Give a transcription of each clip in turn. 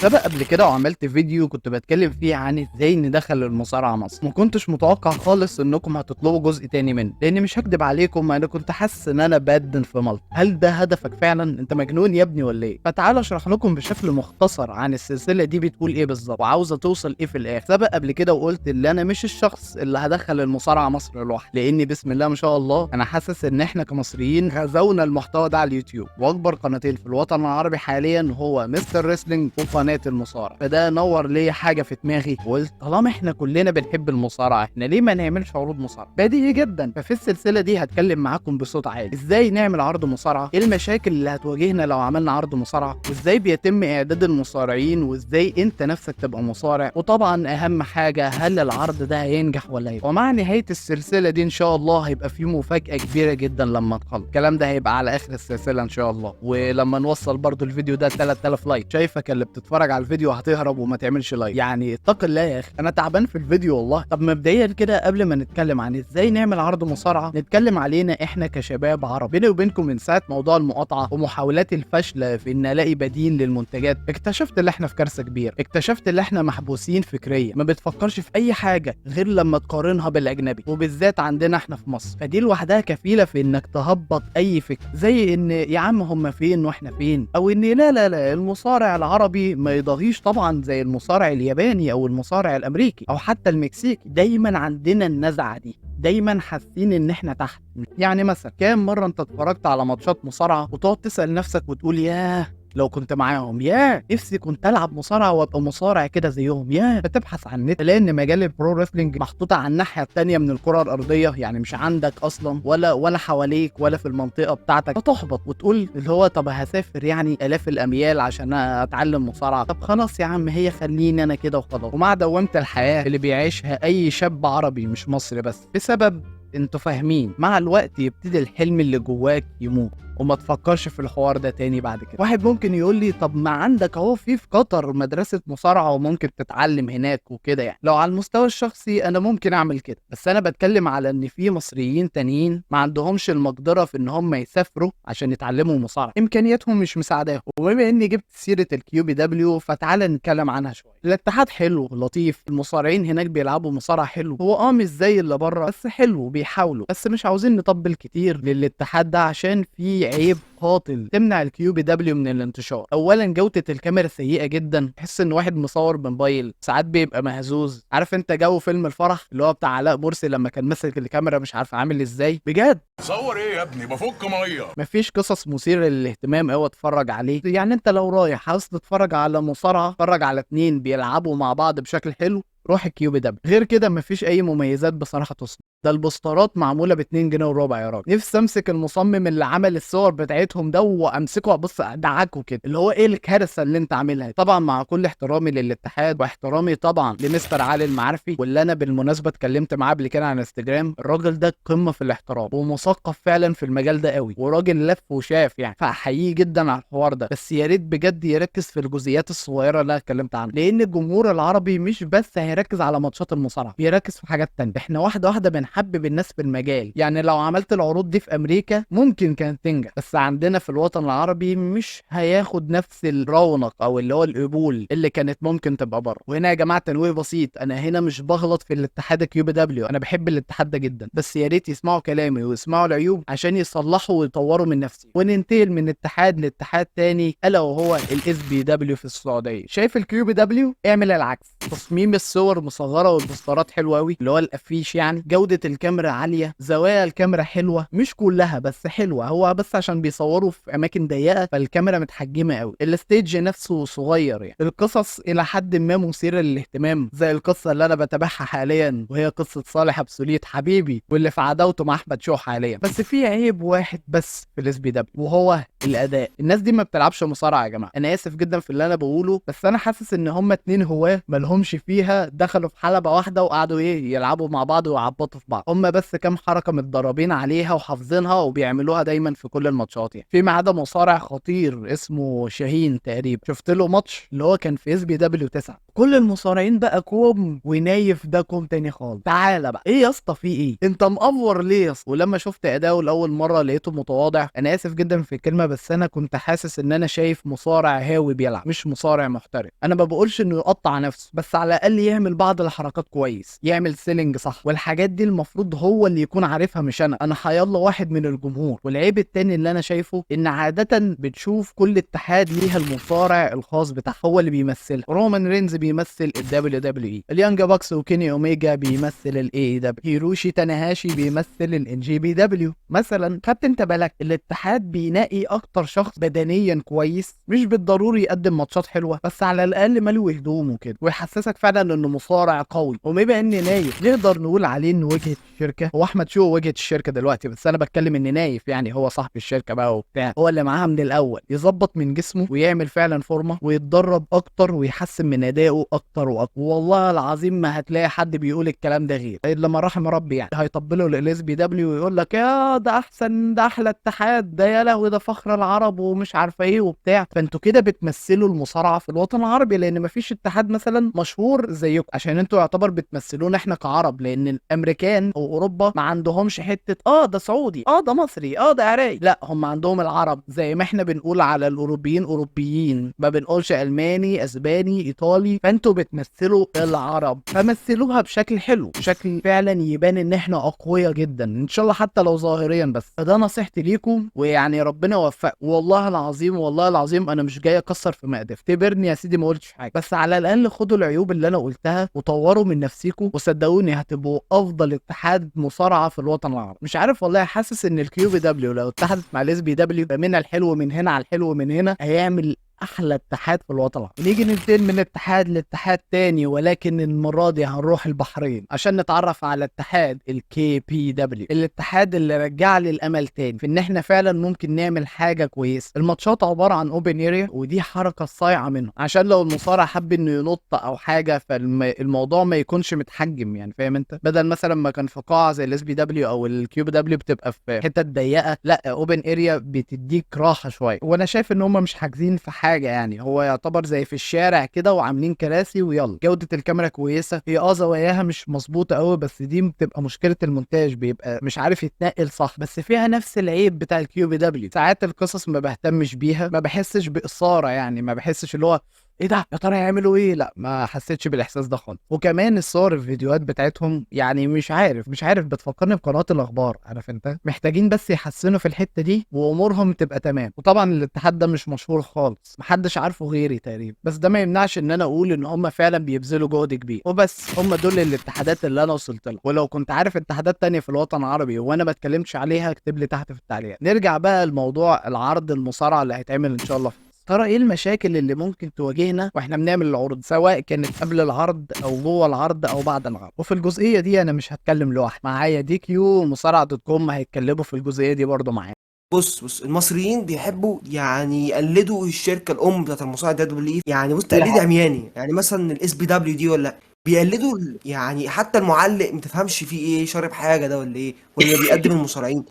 سبق قبل كده وعملت فيديو كنت بتكلم فيه عن ازاي ندخل المصارعة مصر. ما كنتش متوقع خالص انكم هتطلبوا جزء تاني منه، لان مش هكدب عليكم انا كنت حاسس ان انا بدن في ملط. هل ده هدفك فعلا؟ انت مجنون يا ابني ولا ايه؟ فتعال اشرح لكم بشكل مختصر عن السلسلة دي بتقول ايه بالظبط وعاوزه توصل ايه في الاخر. سبق قبل كده وقلت ان انا مش الشخص اللي هدخل المصارعة مصر لوحدي، لاني بسم الله ما شاء الله انا حاسس ان احنا كمصريين غزونا المحتوى ده على اليوتيوب، واكبر قناتين في الوطن العربي حاليا هو مستر ريسلينج وقناة المصارع. فده نور لي حاجة في دماغي، وقلت طالما احنا كلنا بنحب المصارعة احنا ليه ما نعملش عروض مصارعه؟ بديهي جدا. ففي السلسلة دي هتكلم معاكم بصوت عالي ازاي نعمل عرض مصارعه، ايه المشاكل اللي هتواجهنا لو عملنا عرض مصارعه، وازاي بيتم اعداد المصارعين، وازاي انت نفسك تبقى مصارع، وطبعا اهم حاجة هل العرض ده هينجح ولا ايه. ومع نهاية السلسلة دي ان شاء الله هيبقى في مفاجاة كبيرة جدا لما تخلص. الكلام ده هيبقى على اخر السلسلة ان شاء الله، ولما نوصل برضو الفيديو ده 3000 like. شايفك اللي بتتفرج على الفيديو هتهرب وما تعملش like، يعني اتق الله يا اخي، انا تعبان في الفيديو والله. طب مبدئيا كده قبل ما نتكلم عن ازاي نعمل عرض مصارعه، نتكلم علينا احنا كشباب عرب. بيني وبينكم من ساعة موضوع المقاطعة ومحاولاتي الفاشلة في ان الاقي بديل للمنتجات، اكتشفت ان احنا في كارثة كبيرة. اكتشفت ان احنا محبوسين فكريا، ما بتفكرش في اي حاجة غير لما تقارنها بالاجنبي، وبالذات عندنا احنا في مصر. فدي لوحدها كفيله في انك تهبط اي فكرة، زي ان يا عم هم فين واحنا فين، او ان لا لا لا المصارع العربي ما يضاهيش طبعا زي المصارع الياباني او المصارع الامريكي او حتى المكسيكي. دايما عندنا النزعة دي، دايما حاسين ان احنا تحت. يعني مثلا كام مرة انت اتفرجت على ماتشات مصارعه وتقعد تسال نفسك وتقول ياه لو كنت معاهم، ياه نفسي كنت العب مصارعه وابقى مصارع كده زيهم، ياه. فتبحث عن النت تلاقي ان مجال ال pro wrestling محطوطة على الناحية الثانية من الكره الارضية، يعني مش عندك اصلا ولا حواليك ولا في المنطقة بتاعتك. فتحبط وتقول اللي هو طب هسافر يعني الاف الاميال عشان اتعلم مصارعه؟ طب خلاص يا عم هي خليني انا كده وخلاص. ومع دوامه الحياة اللي بيعيشها اي شاب عربي مش مصري بس، بسبب انتوا فاهمين، مع الوقت يبتدي الحلم اللي جواك يموت وما تفكرش في الحوار ده تاني بعد كده. واحد ممكن يقول لي طب ما عندك اهو في قطر مدرسة مصارعة وممكن تتعلم هناك وكده. يعني لو على المستوى الشخصي انا ممكن اعمل كده، بس انا بتكلم على ان في مصريين تانيين ما عندهمش المقدرة في ان هم يسافروا عشان يتعلموا مصارعة، امكانياتهم مش مساعداهم. وبما اني جبت سيرة ال QPW فتعالى نتكلم عنها شوية. الاتحاد حلو لطيف، المصارعين هناك بيلعبوا مصارعة حلو، هو مش زي اللي بره بس حلو بيحاولوا، بس مش عاوزين نطبل كتير للاتحاد ده عشان في عيب قاتل تمنع ال QPW من الانتشار. اولا جودة الكاميرا سيئة جدا، تحس ان واحد مصور بموبايل، ساعات بيبقى مهزوز. عارف انت جو فيلم الفرح اللي هو بتاع علاء مرسي لما كان ماسك الكاميرا مش عارف عامل ازاي؟ بجد صور ايه يا ابني؟ بفك مية. مفيش قصص مثيرة للاهتمام قوي اتفرج عليه. يعني انت لو رايح عاوز تتفرج على مصارعة، اتفرج على اتنين بيلعبوا مع بعض بشكل حلو، روح ال QPW. غير كده مفيش اي مميزات بصراحة تصنع. ده البوسترات معمولة ب 2 جنيه وربع يا راجل. نفسي امسك المصمم اللي عمل الصور بتاعتهم ده وامسكه ابص ادعكه كده، اللي هو ايه الكارثة اللي انت عاملها. طبعا مع كل احترامي للاتحاد واحترامي طبعا لمستر علي المعرفي، واللي انا بالمناسبة اتكلمت معاه قبل كده على انستجرام، الراجل ده قمة في الاحترام ومثقف فعلا في المجال ده قوي، وراجل لف وشاف يعني، فاحييه جدا على الحوار ده. بس يا ريت بجد يركز في الجزئيات الصغيرة اللي انا اتكلمت عنها، لان الجمهور العربي مش بس هيركز على ماتشات المصارعة، بيركز في حاجات تانية. احنا واحدة واحدة بنحبب الناس في المجال. يعني لو عملت العروض دي في امريكا ممكن كانت تنجح، بس عندنا في الوطن العربي مش هياخد نفس الرونق او اللي هو القبول اللي كانت ممكن تبقى بره. وهنا يا جماعة تنويه بسيط، انا هنا مش بغلط في الاتحاد QPW، انا بحب الاتحاد ده جدا، بس يا ريت يسمعوا كلامي ويسمعوا العيوب عشان يصلحوا ويطوروا من نفسي. وننتقل من اتحاد لاتحاد تاني، الا وهو ال SPW في السعودية. شايف ال QPW؟ اعمل العكس. تصميم الصور مصغرة والبوسترات حلوة قوي، اللي هو الافيش يعني، جوده الكاميرا عالية، زوايا الكاميرا حلوة، مش كلها بس حلوة، هو بس عشان بيصوروا في اماكن ضيقه فالكاميرا متحجمه قوي. ال stage نفسه صغير يعني. القصص الى حد ما مثيرة للاهتمام، زي القصة اللي انا بتابعها حاليا وهي قصة صالح ابسوليت حبيبي واللي في عداوته مع احمد شو حاليا. بس في عيب واحد بس في ال SPW وهو الاداء. الناس دي ما بتلعبش مصارعه يا جماعة، انا اسف جدا في اللي انا بقوله، بس انا حاسس ان هما اتنين هواه مالهمش فيها، دخلوا في حلبة واحدة وقعدوا ايه يلعبوا مع بعض ويعبطوا في بعض. هما بس كام حركة متدربين عليها وحافظينها وبيعملوها دايما في كل الماتشات يعني. فيما عدا مصارع خطير اسمه شاهين تقريبا، شفت له ماتش اللي هو كان في SPW 9، كل المصارعين بقى كوم ونايف ده كوم تاني خالص. تعالى بقى ايه يا اسطى، في ايه؟ انت مقفور ليه يا اسطى؟ ولما شفت اداؤه لاول مرة لقيته متواضع. انا اسف جدا في الكلمه، بس انا كنت حاسس ان انا شايف مصارع هاوي بيلعب، مش مصارع محترف. انا ما بقولش انه يقطع نفسه، بس على الاقل يعمل بعض الحركات كويس، يعمل selling صح، والحاجات دي المفروض هو اللي يكون عارفها مش انا. انا حيالله واحد من الجمهور. والعيب التاني اللي انا شايفه ان عادة بتشوف كل اتحاد ليها المصارع الخاص بتاعها هو اللي بيمثلها. رومان رينز بيمثل ال WWE، ال Young Bucks وكيني اوميجا بيمثل ال AEW، هيروشي تاناهاشي بيمثل ال NJPW مثلا. خدت انت بالك الاتحاد بينقي اكتر شخص بدنيا كويس، مش بالضروري يقدم ماتشات حلوه، بس على الاقل ملوي هدومه كده ويحسسك فعلا انه مصارع قوي. وبما ان نايف نقدر نقول عليه انه وجهه الشركه، هو احمد شو وجهه الشركة دلوقتي، بس انا بتكلم ان نايف يعني هو صاحب الشركة بقى وبتاع، هو اللي معاها من الاول، يظبط من جسمه ويعمل فعلا فورمه ويتدرب اكتر ويحسن من ادائه اكتر واكتر. والله العظيم ما هتلاقي حد بيقول الكلام ده غير الا ما رحم ربي، يعني هيطبلوا لل SPW ويقول لك يا ده احسن، ده احلى اتحاد، ده يا لهوي ده فخر العرب ومش عارفه ايه وبتاع. فانتوا كده بتمثلوا المصارعة في الوطن العربي، لان مفيش اتحاد مثلا مشهور زيكم، عشان انتوا يعتبر بتمثلونا احنا كعرب، لان الامريكان او اوروبا ما عندهمش حتة ده سعودي، ده مصري، ده عراقي، لا هم عندهم العرب. زي ما احنا بنقول على الاوروبيين اوروبيين، ما بنقولش الماني اسباني ايطالي. فانتوا بتمثلوا العرب، فمثلوها بشكل حلو، بشكل فعلا يبان ان احنا اقوياء جدا ان شاء الله، حتى لو ظاهريا بس. فده نصيحتي ليكم، ويعني ربنا يوفقكم. والله العظيم والله العظيم انا مش جاي اكسر في مقدف، اعتبرني يا سيدي ما قلتش حاجة، بس على الاقل خدوا العيوب اللي انا قلتها وطوروا من نفسيكم، وصدقوني هتبقوا افضل اتحاد مصارعه في الوطن العربي. مش عارف والله، حاسس ان ال QPW لو اتحدت مع ال SPW من الحلو من هنا على الحلو من هنا هيعمل احلى اتحاد في الوطن العربي. نيجي ننتقل من اتحاد لاتحاد تاني، ولكن المرة دي هنروح البحرين عشان نتعرف على اتحاد ال KPW، الاتحاد اللي رجع لي الامل تاني في ان احنا فعلا ممكن نعمل حاجة كويسة. الماتشات عبارة عن open area، ودي حركة صايعه منهم، عشان لو المصارع حب انه ينط او حاجة فالموضوع ما يكونش متحجم، يعني فاهم انت؟ بدل مثلا ما كان في قاعة زي ال SPW او ال QPW بتبقى في حتة ضيقه، لا open area بتديك راحة شوية. وانا شايف ان هم مش حاجزين في حاجة، يعني هو يعتبر زي في الشارع كده وعاملين كراسي ويلا. جودة الكاميرا كويسة، هي زواياها مش مظبوطة قوي، بس دي بتبقى مشكلة المونتاج، بيبقى مش عارف يتنقل صح، بس فيها نفس العيب بتاع ال QPW. ساعات القصص ما بهتمش بيها، ما بحسش بإثارة، يعني ما بحسش اللي هو ايه ده يا ترى هيعملوا ايه، لا ما حسيتش بالاحساس ده خالص. وكمان الصور الفيديوهات بتاعتهم يعني مش عارف بتفكرني بقناه الاخبار، عارف انت؟ محتاجين بس يحسنوا في الحتة دي وامورهم تبقى تمام. وطبعا الاتحاد ده مش مشهور خالص، محدش عارفه غيري تقريبا، بس ده ما يمنعش ان انا اقول ان هم فعلا بيبذلوا جهد كبير. وبس هم دول الاتحادات اللي انا وصلت لها، ولو كنت عارف اتحادات تانية في الوطن العربي وانا ما اتكلمتش عليها اكتب لي تحت في التعليقات. نرجع بقى لموضوع العرض المصارعة اللي هيتعمل ان شاء الله. ترى ايه المشاكل اللي ممكن تواجهنا واحنا بنعمل العروض، سواء كانت قبل العرض او جوه العرض او بعد العرض؟ وفي الجزئية دي انا مش هتكلم لوحدي، معايا ديكيو ومصارعه dot com هيتكلموا في الجزئية دي برضه معايا. بص المصريين بيحبوا يعني يقلدوا الشركة الام بتاعت المصارعة WWE، يعني بص تقليد عمياني، يعني مثلا ال SPW دي ولا بيقلدوا، يعني حتى المعلق ما تفهمش فيه ايه، شارب حاجة ده ولا ايه، ولا بيقدم المصارعين.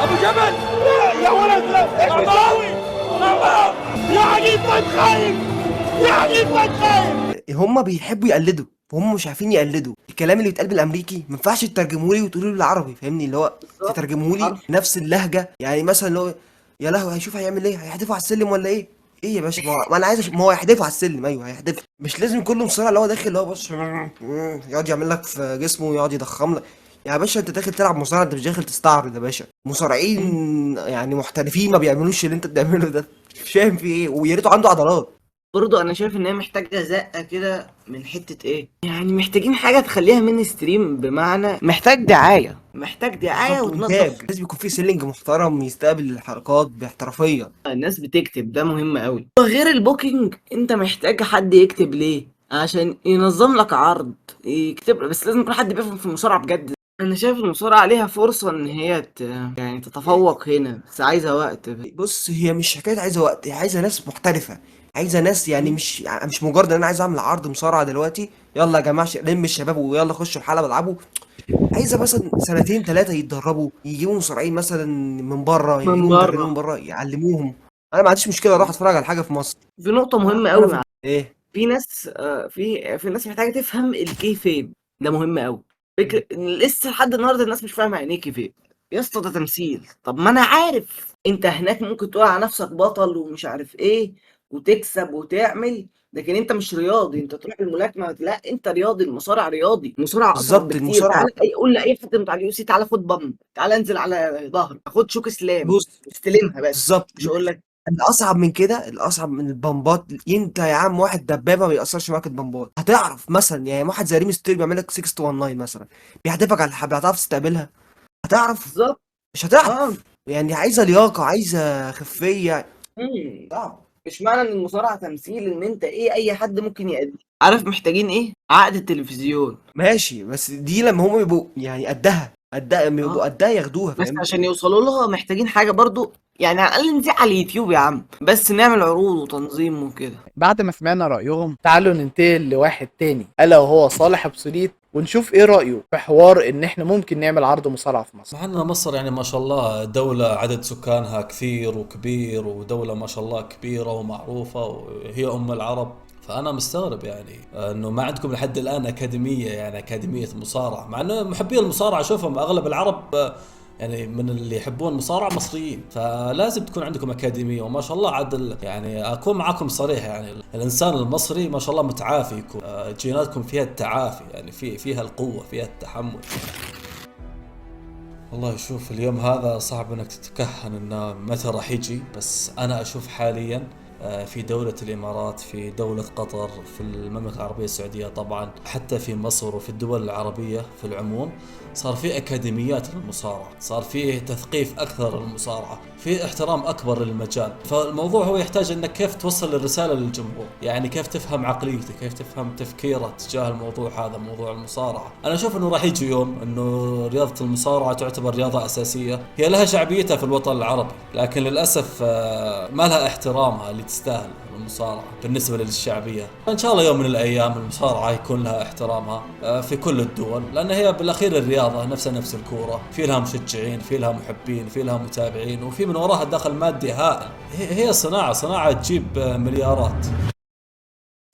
ابو جبل يا ولد، يا عجيب ما تخايف، يا عجيب ما تخايف. هم بيحبوا يقلدوا وهم مش عارفين يقلدوا الكلام اللي بيتقال بالامريكي، ما ينفعش تترجمه لي وتقولوا لي بالعربي، فاهمني؟ اللي هو تترجمه لي نفس اللهجة، يعني مثلا اللي هو يا لهوي هيشوف هيعمل ايه، هيحدفه على السلم ولا ايه؟ ايه يا باشا، ما انا عايز ما هو هيحدفه على السلم، ايوه هيحدفه. مش لازم كله مصارع اللي هو داخل اللي هو بص يقعد يعمل لك في جسمه ويقعد يضخم لك. يا باشا انت داخل تلعب مصارعه، انت مش داخل تستعرض يا باشا. مصارعين يعني محترفين ما بيعملوش اللي انت بتعمله ده، مش فاهم في ايه، ويا ريته عنده عضلات. برضه انا شايف ان هي محتاجه زقه كده من حتة ايه، يعني محتاجين حاجة تخليها mainstream، بمعنى محتاج دعاية، محتاج دعاية وتنظف. لازم يكون في selling محترم يستقبل الحركات باحترافيه. الناس بتكتب ده مهم قوي، غير ال booking انت محتاج حد يكتب ليه عشان ينظم لك عرض، يكتب، بس لازم يكون حد بيفهم في المصارعة بجد. انا شايف المصارعة عليها فرصة ان هي يعني تتفوق هنا، بس عايزه وقت. بص هي مش حكاية عايزه وقت، هي عايزه ناس محترفه، عايزه ناس يعني مش مجرد ان انا عايز اعمل عرض مصارعه دلوقتي يلا يا جماعة لم الشباب ويلا خشوا الحلبة العبوا. عايزه مثلا 2 3 يتدربوا، يجيبوا مصارعين مثلا من بره، يجيبوا مدربين من بره يعلموهم. انا ما عنديش مشكلة اروح اتفرج على حاجة في مصر. في نقطة مهمة انا قوي في ايه؟ في ناس في ناس محتاجه تفهم ال kayfabe، ده مهم قوي. فكرة إن لسه لحد النهارده الناس مش فاهمه يعني ايه kayfabe. يا اسطى ده تمثيل. طب ما انا عارف انت هناك ممكن تقول على نفسك بطل ومش عارف ايه وتكسب وتعمل، لكن انت مش رياضي. انت تروح الملاكمة، لا انت رياضي. المصارع رياضي، المصارعة اصعب بالظبط بكتير. المصارعة. تعالى قول لاي حد بتاع ال UFC تعالى خد bump، تعالى انزل على ظهر، خد chokeslam، بص استلمها بس. بالظبط. مش هقول لك الاصعب من كده، الاصعب من ال bump ات، انت يا عم واحد دبابة ما بيأثرش معاك ال bump ات. هتعرف مثلا يعني واحد زي ري ميستيريو بيعمل لك 619 مثلا، بيحدفك على الحبل، هتعرف تستقبلها؟ هتعرف؟ بالظبط. مش هتعرف. يعني عايزه لياقه، عايزه خفيه. صعب. مش معنى ان المصارعة تمثيل ان انت ايه اي حد ممكن يأدي. عارف محتاجين ايه؟ عقد التلفزيون. ماشي، بس دي لما هم يبقوا يعني قدها قدها، لما يبقوا قدها ياخدوها، بس فاهم؟ عشان يوصلوا لها محتاجين حاجة برضو، يعني على الاقل نذيع على اليوتيوب يا عم، بس نعمل عروض وتنظيم وكده. بعد ما سمعنا رأيهم تعالوا ننتقل لواحد تاني، ألا وهو صالح أبسوليت، ونشوف ايه رأيه في حوار ان احنا ممكن نعمل عرض مصارعة في مصر. مع ان مصر يعني ما شاء الله دولة عدد سكانها كثير وكبير، ودولة ما شاء الله كبيرة ومعروفة وهي أم العرب، فأنا مستغرب يعني أنه ما عندكم لحد الآن أكاديمية، يعني أكاديمية مصارعة، مع أنه محبي المصارعة أشوفهم أغلب العرب يعني من اللي يحبون مصارعة مصريين، فلازم تكون عندكم أكاديمية. وما شاء الله عدل، يعني أكون معاكم صريح، يعني الإنسان المصري ما شاء الله متعافي يكون، جيناتكم فيها التعافي، يعني فيها القوة، فيها التحمل. والله شوف اليوم هذا صعب انك تتكهن انه متى راح يجي، بس انا اشوف حاليا في دولة الامارات، في دولة قطر، في المملكة العربية السعودية طبعا، حتى في مصر وفي الدول العربية في العموم، صار في اكاديميات للمصارعة، صار فيه تثقيف اكثر للمصارعة، في احترام اكبر للمجال. فالموضوع هو يحتاج انك كيف توصل الرسالة للجمهور، يعني كيف تفهم عقليته، كيف تفهم تفكيره تجاه الموضوع هذا، موضوع المصارعة. انا اشوف انه راح يجي يوم انه رياضة المصارعة تعتبر رياضة اساسية، هي لها شعبيتها في الوطن العربي، لكن للاسف ما لها احترامها اللي تستاهل المصارعة بالنسبة للشعبية. فإن شاء الله يوم من الأيام المصارعة يكون لها احترامها في كل الدول، لأن هي بالأخير الرياضة نفسها نفس الكورة، في لها مشجعين، في لها محبين، في لها متابعين، وفي من وراها دخل مادي هائل. هي صناعة تجيب مليارات.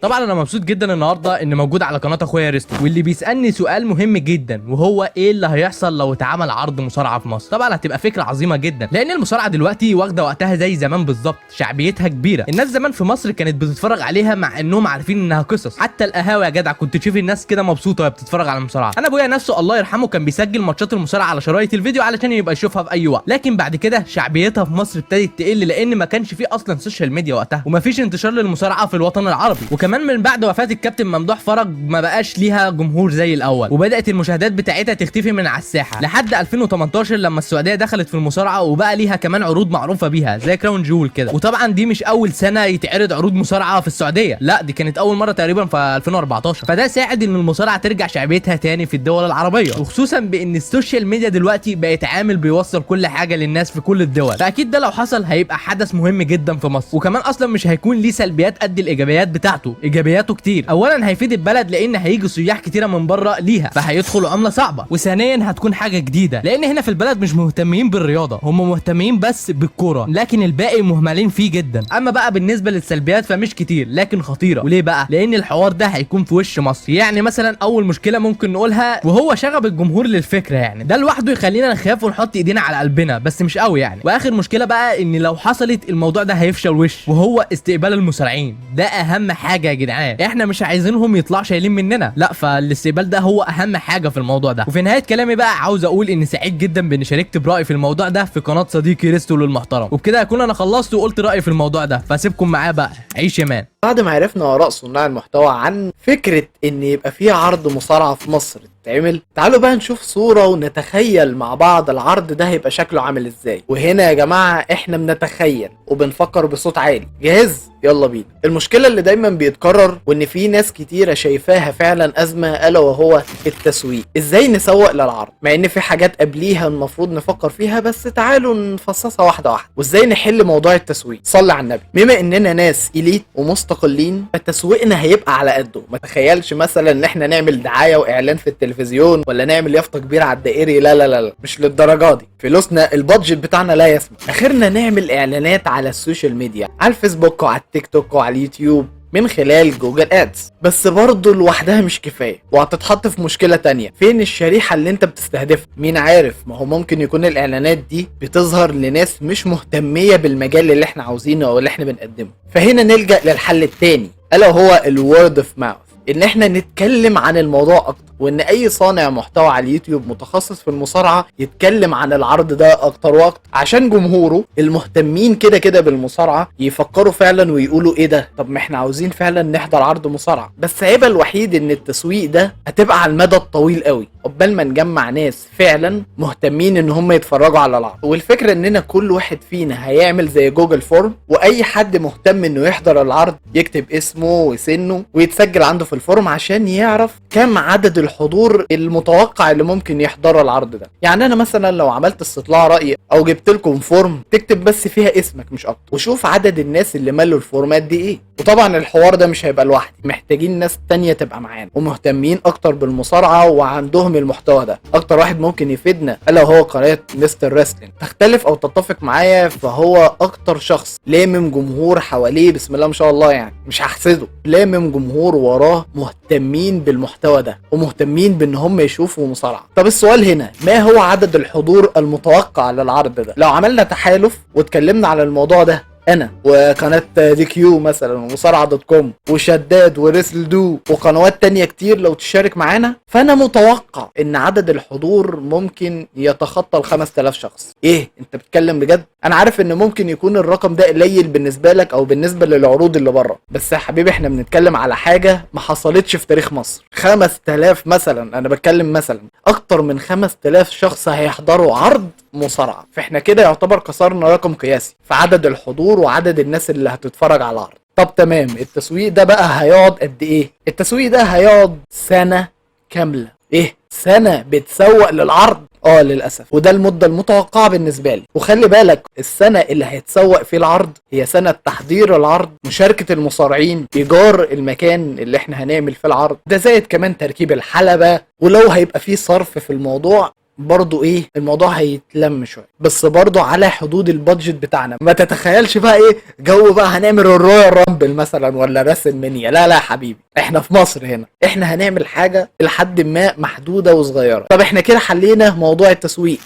طبعا انا مبسوط جدا النهارده ان موجود على قناة اخويا ريستو، واللي بيسالني سؤال مهم جدا، وهو ايه اللي هيحصل لو اتعمل عرض مصارعه في مصر؟ طبعا هتبقى فكرة عظيمة جدا، لان المصارعة دلوقتي واخده وقتها زي زمان بالظبط، شعبيتها كبيرة. الناس زمان في مصر كانت بتتفرج عليها مع انهم عارفين انها قصص، حتى القهاوي يا جدع كنت تشوف الناس كده مبسوطة وهي بتتفرج على المصارعة. انا ابويا نفسه الله يرحمه كان بيسجل ماتشات المصارعة على شرايط الفيديو علشان يبقى يشوفها في اي وقت. لكن بعد كده شعبيتها في مصر ابتدت تقل، لان ما كانش فيه اصلا social media وقتها، ومفيش انتشار للمصارعه في الوطن العربي. وكمان من بعد وفاة الكابتن ممدوح فرج ما بقاش ليها جمهور زي الاول، وبدات المشاهدات بتاعتها تختفي من على الساحة لحد 2018 لما السعودية دخلت في المصارعة وبقى ليها كمان عروض معروفة بيها زي Crown Jewel كده. وطبعا دي مش اول سنة يتعرض عروض مصارعه في السعودية، لا دي كانت اول مرة تقريبا في 2014. فده ساعد ان المصارعة ترجع شعبيتها تاني في الدول العربية، وخصوصا بان ال social media دلوقتي بقت عامل بيوصل كل حاجة للناس في كل الدول. فاكيد ده لو حصل هيبقى حدث مهم جدا في مصر، وكمان اصلا مش هيكون ليه سلبيات قد الايجابيات بتاعته. ايجابياته كتير، اولا هيفيد البلد لان هيجي سياح كتيرة من بره ليها فهيدخلوا عمله صعبة، وثانيا هتكون حاجة جديدة لان هنا في البلد مش مهتمين بالرياضة، هم مهتمين بس بالكورة، لكن الباقي مهملين فيه جدا. اما بقى بالنسبة للسلبيات فمش كتير لكن خطيرة. وليه بقى؟ لان الحوار ده هيكون في وش مصر. يعني مثلا اول مشكلة ممكن نقولها وهو شغب الجمهور للفكرة، يعني ده لوحده يخلينا نخاف ونحط ايدينا على قلبنا، بس مش قوي يعني. واخر مشكلة بقى ان لو حصلت الموضوع ده هيفشل وش، وهو استقبال المصارعين. ده اهم حاجة يا جدعان، احنا مش عايزينهم يطلعوا شايلين مننا، لا، فالاستقبال ده هو اهم حاجة في الموضوع ده. وفي نهاية كلامي بقى عاوز اقول ان سعيد جدا باني شاركت برايي في الموضوع ده في قناة صديقي ريستو للمحترم، وبكده اكون انا خلصت وقلت رايي في الموضوع ده، فاسيبكم معاه بقى. عيش يا man. بعد ما عرفنا آراء صناع المحتوى عن فكرة إن يبقى في عرض مصارعة في مصر تتعمل، تعالوا بقى نشوف صورة ونتخيل مع بعض العرض ده هيبقى شكله عامل إزاي. وهنا يا جماعة إحنا بنتخيل وبنفكر بصوت عالي. جاهز؟ يلا بينا. المشكلة اللي دايما بيتكرر وإن في ناس كتيرة شايفاها فعلا أزمة، ألا وهو التسويق. إزاي نسوق للعرض؟ مع إن في حاجات قبليها المفروض نفكر فيها، بس تعالوا نفصصها واحدة واحدة. وإزاي نحل موضوع التسويق؟ صلي على النبي. بما إننا ناس إليت ومستقلين فتسويقنا هيبقى على قده. ما تخيلش مثلا ان احنا نعمل دعاية واعلان في التلفزيون التلفزيون ولا نعمل يافطة كبيرة على الدائري، لا لا لا، لا. مش للدرجة دي. فلوسنا ال budget بتاعنا لا يسمح. اخرنا نعمل اعلانات على ال social media، على الفيسبوك وعلى التيك توك وعلى اليوتيوب من خلال Google Ads، بس برضه لوحدها مش كفاية، وهتتحط في مشكلة تانية. فين الشريحة اللي انت بتستهدفها؟ مين عارف، ما هو ممكن يكون الاعلانات دي بتظهر لناس مش مهتميه بالمجال اللي احنا عاوزينه او اللي احنا بنقدمه. فهنا نلجأ للحل التاني، الا وهو ال word of mouth، ان احنا نتكلم عن الموضوع اكتر، وان اي صانع محتوى على اليوتيوب متخصص في المصارعة يتكلم عن العرض ده اكتر واكتر، عشان جمهوره المهتمين كده كده بالمصارعه يفكروا فعلا ويقولوا ايه ده، طب ما احنا عاوزين فعلا نحضر عرض مصارعه. بس عيبها الوحيد ان التسويق ده هتبقى على المدى الطويل قوي قبل ما نجمع ناس فعلا مهتمين ان هم يتفرجوا على العرض. والفكرة اننا كل واحد فينا هيعمل زي Google Form، واي حد مهتم انه يحضر العرض يكتب اسمه وسنة ويتسجل عنده في ال form عشان يعرف كم عدد الحضور المتوقع اللي ممكن يحضروا العرض ده. يعني انا مثلا لو عملت استطلاع راي او جبت لكم form تكتب بس فيها اسمك مش اكتر، وشوف عدد الناس اللي ملوا الفورمات دي ايه. وطبعا الحوار ده مش هيبقى لوحدي، محتاجين ناس تانية تبقى معانا ومهتمين اكتر بالمصارعة وعندهم المحتوى ده. اكتر واحد ممكن يفيدنا الا وهو قناة Mister Wrestling. تختلف او تتفق معايا، فهو اكتر شخص لامم جمهور حواليه، بسم الله ما شاء الله، يعني مش هحسده، لامم جمهور وراه مهتمين بالمحتوى ده ومهتمين بان هم يشوفوا مصارعة. طب السؤال هنا، ما هو عدد الحضور المتوقع للعرض ده؟ لو عملنا تحالف واتكلمنا على الموضوع ده، انا وقناة DQ مثلا ومصارعه dot com وشداد و Wrestle Do وقنوات تانية كتير لو تشارك معانا، فانا متوقع ان عدد الحضور ممكن يتخطى ال 5000 شخص. ايه، انت بتتكلم بجد؟ انا عارف ان ممكن يكون الرقم ده قليل بالنسبة لك او بالنسبة للعروض اللي بره، بس يا حبيبي احنا بنتكلم على حاجة ما حصلتش في تاريخ مصر. 5000 مثلا، انا بتكلم مثلا اكتر من 5000 شخص هيحضروا عرض مصارعه، فاحنا كده يعتبر كسرنا رقم قياسي في عدد الحضور وعدد الناس اللي هتتفرج على العرض. طب تمام، التسويق ده بقى هيقعد قد ايه؟ التسويق ده هيقعد سنة كاملة. ايه، سنة بتسوق للعرض؟ اه للاسف، وده المدة المتوقعة بالنسبة لي. وخلي بالك، السنة اللي هيتسوق فيه العرض هي سنة تحضير العرض، مشاركة المصارعين، ايجار المكان اللي احنا هنعمل فيه العرض ده، زائد كمان تركيب الحلبه. ولو هيبقى فيه صرف في الموضوع برضو ايه، الموضوع هيتلم شوية، بس برضو على حدود ال budget بتاعنا. ما تتخيلش بقى ايه جو بقى هنعمل ال Royal Rumble مثلا ولا WrestleMania، لا لا يا حبيبي، احنا في مصر هنا، احنا هنعمل حاجة لحد ما محدودة وصغيره. طب احنا كده حلينا موضوع التسويق.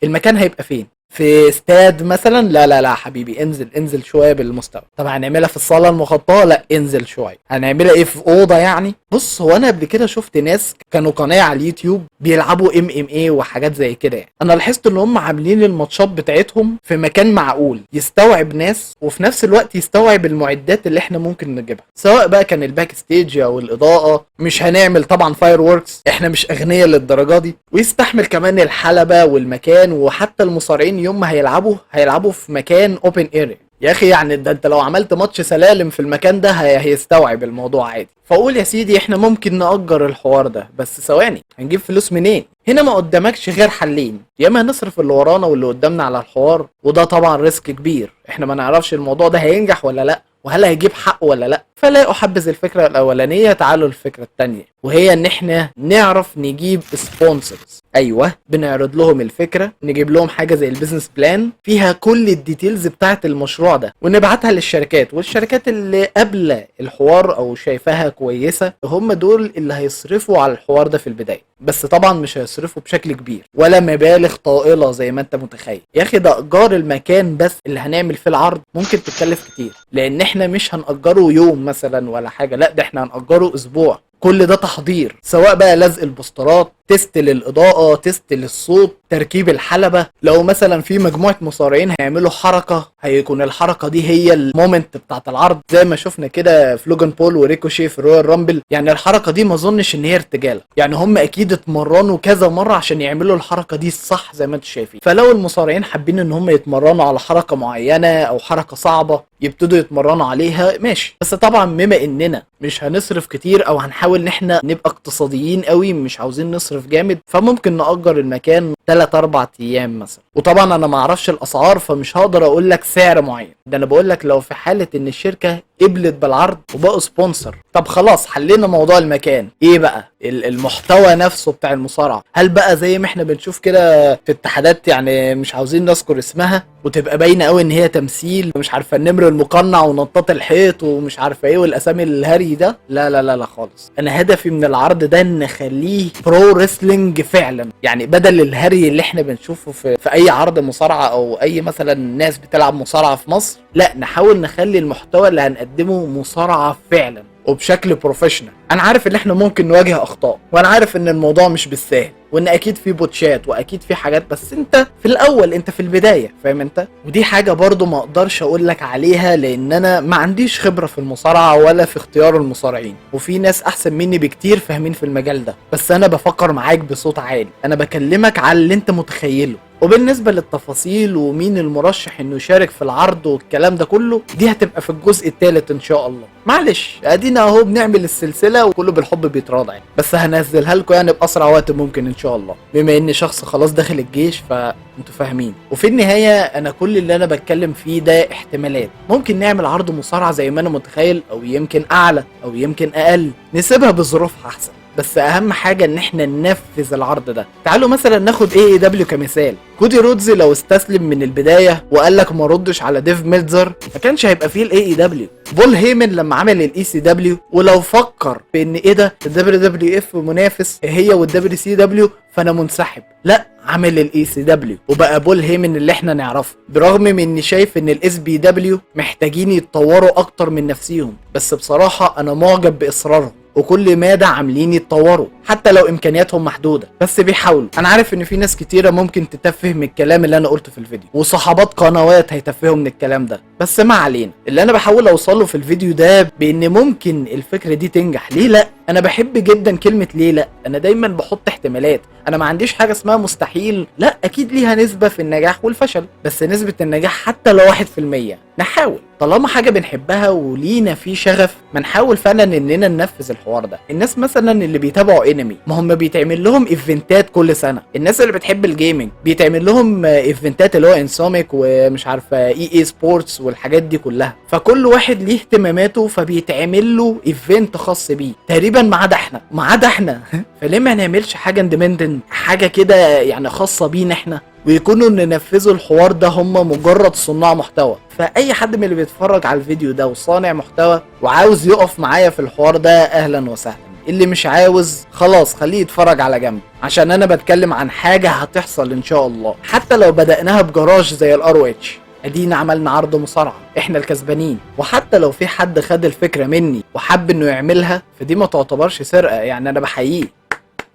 المكان هيبقى فين؟ في استاد مثلا؟ لا لا لا حبيبي، انزل انزل شوية بالمستوى. طب هنعملها في الصاله المغطاه؟ لا، انزل شويه. هنعملها ايه، في اوضة يعني؟ بص، هو انا قبل كده شفت ناس كانوا قناة على اليوتيوب بيلعبوا MMA وحاجات زي كده يعني. انا لاحظت ان هم عاملين الماتشات بتاعتهم في مكان معقول يستوعب ناس، وفي نفس الوقت يستوعب المعدات اللي احنا ممكن نجيبها، سواء بقى كان ال backstage او الاضاءه. مش هنعمل طبعا fireworks، احنا مش اغنياء للدرجة دي. ويستحمل كمان الحلبة والمكان، وحتى المصارعين يوم ما هيلعبوا هيلعبوا في مكان open area. يا اخي يعني ده انت لو عملت ماتش سلالم في المكان ده هيستوعب الموضوع عادي. فقول يا سيدي احنا ممكن نأجر الحوار ده، بس ثواني، هنجيب فلوس منين؟ هنا ما قدامكش غير حلين، يا اما نصرف اللي ورانا واللي قدامنا على الحوار، وده طبعا risk كبير، احنا ما نعرفش الموضوع ده هينجح ولا لا، وهل هيجيب حقه ولا لا. فلا احبذ الفكرة الاولانيه. تعالوا الفكرة الثانية، وهي ان احنا نعرف نجيب sponsors. ايوه، بنعرض لهم الفكره، نجيب لهم حاجة زي ال business plan فيها كل ال details بتاعه المشروع ده، ونبعتها للشركات، والشركات اللي قابله الحوار او شايفاها كويسة هم دول اللي هيصرفوا على الحوار ده في البداية. بس طبعا مش هيصرفوا بشكل كبير ولا مبالغ طائلة زي ما انت متخيل. يا اخي ده ايجار المكان بس اللي هنعمل فيه العرض ممكن تتكلف كتير، لان احنا مش هنأجره يوم مثلا ولا حاجه، لا ده احنا هنأجره اسبوع. كل ده تحضير، سواء بقى لزق البوسترات، test للإضاءة، test للصوت، تركيب الحلبة. لو مثلا في مجموعة مصارعين هيعملوا حركة، هيكون الحركة دي هي ال moment بتاعت العرض، زي ما شفنا كده في لوجان بول وريكوشي في Royal Rumble. يعني الحركة دي ما اظنش ان هي ارتجال، يعني هم اكيد اتمرنوا كذا مرة عشان يعملوا الحركة دي الصح زي ما انتم شايفين. فلو المصارعين حابين ان هم يتمرنوا على حركة معينة او حركة صعبة يبتدوا يتمرنوا عليها، ماشي. بس طبعا بما اننا مش هنصرف كتير او هنحاول ان احنا نبقى اقتصاديين قوي، مش عاوزين نصرف جامد، فممكن نأجر المكان 3 4 ايام مثلا. وطبعا انا ما اعرفش الاسعار فمش هقدر اقول لك سعر معين، ده انا بقول لك لو في حالة ان الشركة قبلت قبلت بالعرض وبقوا sponsor. طب خلاص حلينا موضوع المكان، ايه بقى المحتوى نفسه بتاع المصارعة؟ هل بقى زي ما احنا بنشوف كده في اتحادات، يعني مش عاوزين نذكر اسمها، وتبقى باينة قوي ان هي تمثيل، مش عارفه النمر المقنع ونطاط الحيط ومش عارفه ايه والاسامي الهري ده؟ لا لا لا لا خالص. انا هدفي من العرض ده ان اخليه pro wrestling فعلا، يعني بدل الهري اللي احنا بنشوفه في اي عرض مصارعه او اي مثلا ناس بتلعب مصارعه في مصر، لا نحاول نخلي المحتوى اللي هنقدمه مصارعه فعلا وبشكل professional. انا عارف ان احنا ممكن نواجه اخطاء، وانا عارف ان الموضوع مش بالساهل، وان اكيد في بوتشات واكيد في حاجات، بس انت في الاول، انت في البداية، فاهم انت؟ ودي حاجة برضو ما اقدرش اقول لك عليها لان انا ما عنديش خبره في المصارعة ولا في اختيار المصارعين، وفي ناس احسن مني بكتير فاهمين في المجال ده، بس انا بفكر معاك بصوت عالي، انا بكلمك على اللي انت متخيله. وبالنسبة للتفاصيل ومين المرشح انه يشارك في العرض والكلام ده كله، دي هتبقى في الجزء الثالث ان شاء الله. معلش ادينا اهو بنعمل السلسلة وكله بالحب بيتراضى يعني. بس هنزلها لكم يعني باسرع وقت ممكن ان شاء الله، بما اني شخص خلاص داخل الجيش فانتوا فاهمين. وفي النهاية انا كل اللي انا بتكلم فيه ده احتمالات، ممكن نعمل عرض مصارعة زي ما انا متخيل، او يمكن اعلى او يمكن اقل، نسيبها بظروفها احسن، بس اهم حاجة ان احنا ننفذ العرض ده. تعالوا مثلا ناخد AEW كمثال. كودي رودز لو استسلم من البداية وقال لك ما ردش على ديف ميلتزر ما كانش هيبقى فيه ال AEW. بول هيمن لما عمل ال ECW ولو فكر بان ايه ده ال WWF منافس هي وال WCW فانا منسحب، لا عمل ال ECW وبقى بول هيمن اللي احنا نعرفه. برغم من اني شايف ان ال SPW محتاجين يتطوروا اكتر من نفسيهم، بس بصراحة انا معجب باصرارهم وكل مادة عاملين يتطوروا حتى لو امكانياتهم محدودة، بس بيحاولوا. انا عارف ان في ناس كتيرة ممكن تتفه من الكلام اللي انا قلته في الفيديو، وصحابات قنوات هيتفهوا من الكلام ده، بس ما علينا. اللي انا بحاول اوصله في الفيديو ده بان ممكن الفكرة دي تنجح، ليه لا؟ انا بحب جدا كلمة ليه لا، انا دايما بحط احتمالات، انا ما عنديش حاجة اسمها مستحيل، لا اكيد ليها نسبه في النجاح والفشل، بس نسبه النجاح حتى لو 1% نحاول. طالما حاجة بنحبها ولينا في شغف ما نحاول فعلا اننا ننفذ الحوار ده. الناس مثلا اللي بيتابعوا انمي ما هم بيتعمل لهم event ات كل سنة، الناس اللي بتحب ال gaming بيتعمل لهم event ات اللي هو Insomniac ومش عارفه EA Sports والحاجات دي كلها، فكل واحد ليه اهتماماته فبيتعمل له event خاص بيه تقريبا، ما عدا احنا، ما عدا احنا. فليه ما نعملش حاجة independent، حاجة كده يعني خاصة بينا احنا، ويكونوا اللي نفذوا الحوار ده هم مجرد صناع محتوى. فاي حد من اللي بيتفرج على الفيديو ده وصانع محتوى وعاوز يقف معايا في الحوار ده اهلا وسهلا، اللي مش عاوز خلاص خليه يتفرج على جنب، عشان انا بتكلم عن حاجة هتحصل ان شاء الله، حتى لو بدأناها بجراج زي ال ROH، ادينا عملنا عرض مصارعة، احنا الكسبانين. وحتى لو في حد خد الفكرة مني وحب انه يعملها فدي ما تعتبرش سرقة، يعني انا بحييه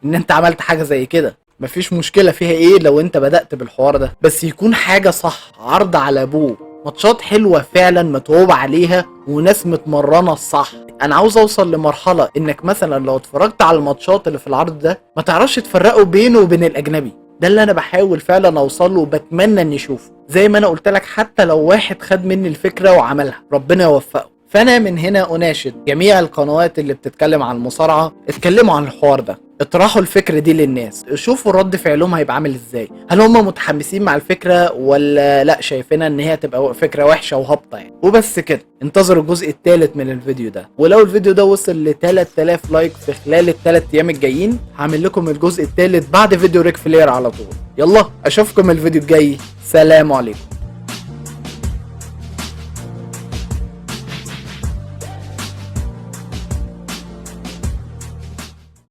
ان انت عملت حاجة زي كده، مفيش مشكلة فيها ايه لو انت بدأت بالحوار ده، بس يكون حاجة صح، عرض على ابوه، ماتشات حلوة فعلا متعوب عليها وناس متمرنة صح. انا عاوز اوصل لمرحلة انك مثلا لو اتفرجت على الماتشات اللي في العرض ده ما تعرفش تفرقه بينه وبين الاجنبي. ده اللي انا بحاول فعلا اوصله وبتمنى اني اشوفه. زي ما انا قلت لك حتى لو واحد خد مني الفكرة وعملها ربنا يوفقه. فانا من هنا اناشد جميع القنوات اللي بتتكلم عن المصارعة، اتكلموا عن الحوار ده، اطرحوا الفكرة دي للناس، شوفوا رد فعلهم هيبقى عامل ازاي، هل هم متحمسين مع الفكرة ولا لا شايفينها ان هي تبقى فكرة وحشة وهابطة يعني. وبس كده، انتظروا الجزء الثالث من الفيديو ده، ولو الفيديو ده وصل ل 3000 like في خلال الثلاث ايام الجايين هعمل لكم الجزء الثالث بعد فيديو ريك فلير على طول. يلا اشوفكم الفيديو الجاي، سلام عليكم.